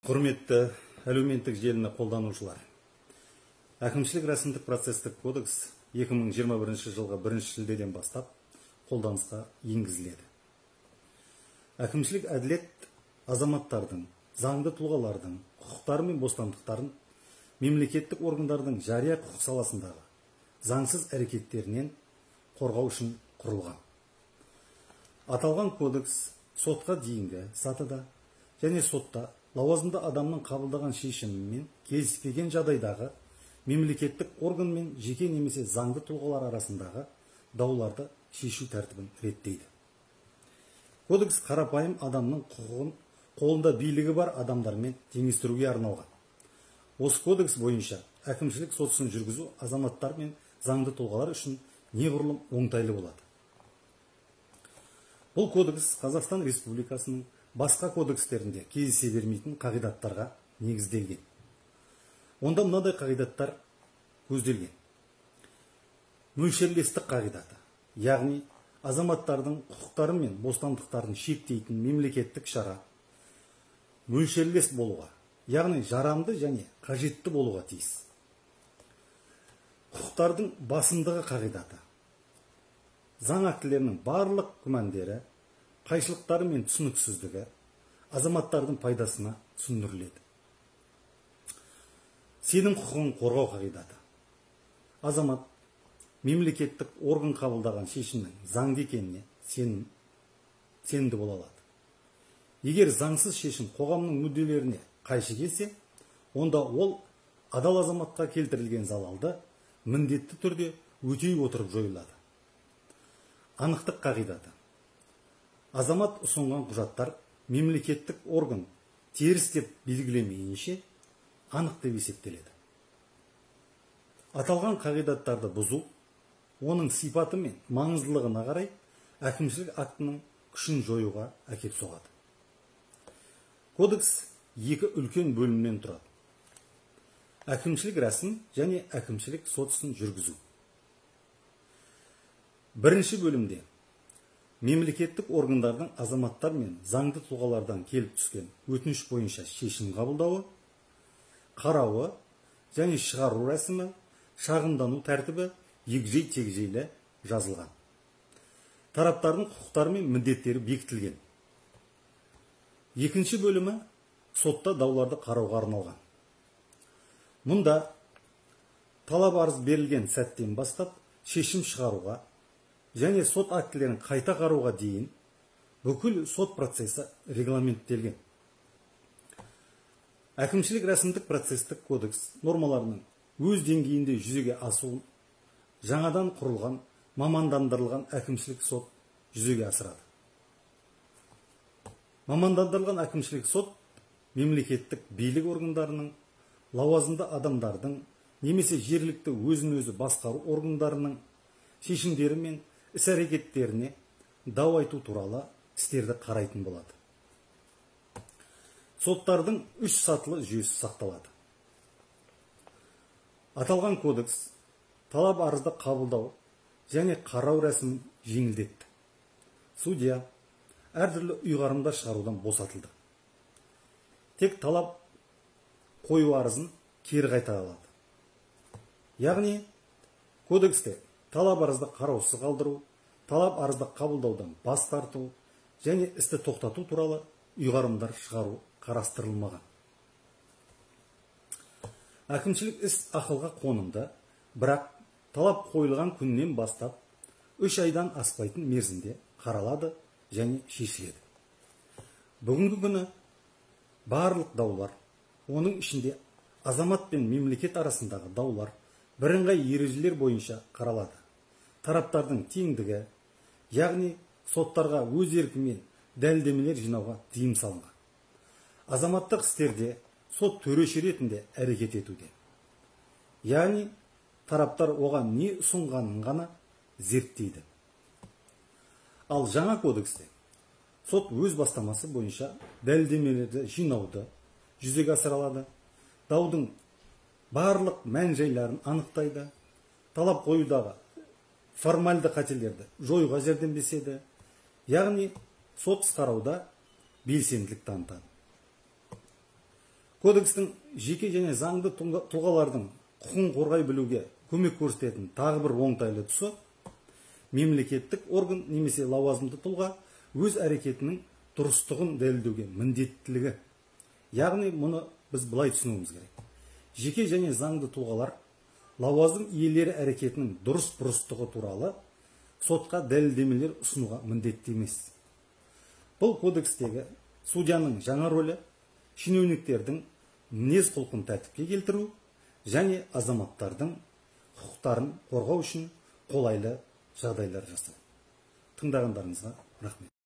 Құрметті әлеуметтік желіні қолданушылар, әкімшілік рәсімдік процестік кодекс 2021 жылғы 1 шілдеден бастап қолданысқа енгізіледі. Әкімшілік әділет азаматтардың, заңды тұлғалардың құқықтары мен бостандықтарын мемлекеттік органдардың жария құқық саласындағы заңсыз әрекеттерінен қорғау үшін құрылған. Аталған кодекс сотқа дейінгі сатыда және сотта лауазымды адамның қабылдаған шешімімен келіспеген жағдайдағы мемлекеттік орган мен жеке немесе заңды тұлғалар арасындағы дауларды шешу тәртібін реттейді. Кодекс қарапайым адамның құқығын қолында билігі бар адамдармен теңестіруге арналған. Осы кодекс бойынша әкімшілік сот ісін жүргізу азаматтар мен заңды тұлғалар үшін неғұрлым оңтайлы болады. Бұл кодекс Қазақстан Республикасының басқа кодекстерінде кездесе бермейтін қағидаттарға негізделген. Онда мынадай қағидаттар көзделген. Мөлшерлестік қағидаты, яғни азаматтардың құқықтары мен бостандықтарын шектейтін мемлекеттік шара мөлшерлес болуға, яғни жарамды және қажетті болуға тиіс. Құқықтардың басымдығы қағидаты. Заң актілерінің барлық күмәндері, қайшылықтары мен түсініксіздігі азаматтардың пайдасына түсіндіріледі. Сенім құқығын қорғау қағидаты. Азамат мемлекеттік орган қабылдаған шешімнің заңды екеніне сенімді бола алады. Егер заңсыз шешім қоғамның мүдделеріне қайшы келсе, онда ол адал азаматқа келтірілген залалды міндетті түрде өтей отырып жойылады. Анықтық қағидаты. Азамат ұсынған құжаттар мемлекеттік орган теріс деп белгілемейінше анық деп есептеледі. Аталған қағидаттарды бұзу оның сипаты мен маңыздылығына қарай әкімшілік актінің күшін жоюға әкеп соғады. Кодекс екі үлкен бөлімнен тұрады. Әкімшілік рәсім және әкімшілік сот ісін жүргізу. Бірінші бөлімде мемлекеттік органдардың азаматтар мен заңды тұлғалардан келіп түскен өтініш бойынша шешім қабылдауы, қарауы және шығару рәсімі, шағымдану тәртібі егжей-тегжейлі жазылған. Тараптардың құқықтары мен міндеттері бекітілген. Екінші бөлімі сотта дауларды қарауға арналған. Мұнда талап арыз берілген сәттен бастап шешім шығаруға және сот актілерін қайта қарауға дейін бүкіл сот процесі регламенттелген. Әкімшілік рәсімдік процестік кодекс нормаларының өз деңгейінде жүзеге асуын жаңадан құрылған мамандандырылған әкімшілік сот жүзеге асырады. Мамандандырылған әкімшілік сот мемлекеттік билік органдарының, лауазымды адамдардың немесе жергілікті өзін-өзі басқару органдарының шешімдері мен іс-әрекеттеріне дау айту туралы істерді қарайтын болады. Соттардың үш сатылы жүйесі сақталады. Аталған кодекс талап арызды қабылдау және қарау рәсімін жеңілдетті. Судья әртүрлі ұйғарымдар шығарудан босатылды. Тек талап қою арызын кері қайтара алады. Яғни кодексте талап арызды қараусыз қалдыру, талап арызды қабылдаудан бас тарту және істі тоқтату туралы ұйғарымдар шығару қарастырылмаған. Әкімшілік іс ақылға қонымды, бірақ талап қойылған күннен бастап 3 айдан аспайтын мерзімде қаралады және шешіледі. Бүгінгі күні барлық даулар, оның ішінде азамат пен мемлекет арасындағы даулар бірыңғай ережелер бойынша қаралады. Тараптардың теңдігі, яғни соттарға өз еркімен дәлелдемелер жинауға тыйым салынған. Азаматтық істерде сот төреші ретінде әрекет етуде. Яғни тараптар оған не ұсынғанын ғана зерттейді. Ал жаңа кодексте сот өз бастамасы бойынша дәлелдемелерді жинауды жүзеге асыра алады, даудың барлық мән-жайларын анықтайды, талап қоюдағы формальды қателерді жоюға жәрдемдеседі, яғни сот іс қарауда белсенділік танытады. Кодекстің жеке және заңды тұлғалардың құқығын қорғай білуге көмек көрсететін тағы бір оңтайлы тұсы мемлекеттік орган немесе лауазымды тұлға өз әрекетінің дұрыстығын дәлелдеуге міндеттілігі. Яғни мұны біз былай түсінуіміз керек. Жеке және заңды тұлғалар лауазым иелері әрекетінің дұрыс бұрыстығы туралы сотқа дәлелдемелер ұсынуға міндетті емес. Бұл кодекстегі судьяның жаңа рөлі шенеуніктердің мінез құлқын тәртіпке келтіру және азаматтардың құқықтарын қорғау үшін қолайлы жағдайлар жасау. Тыңдағандарыңызға рахмет.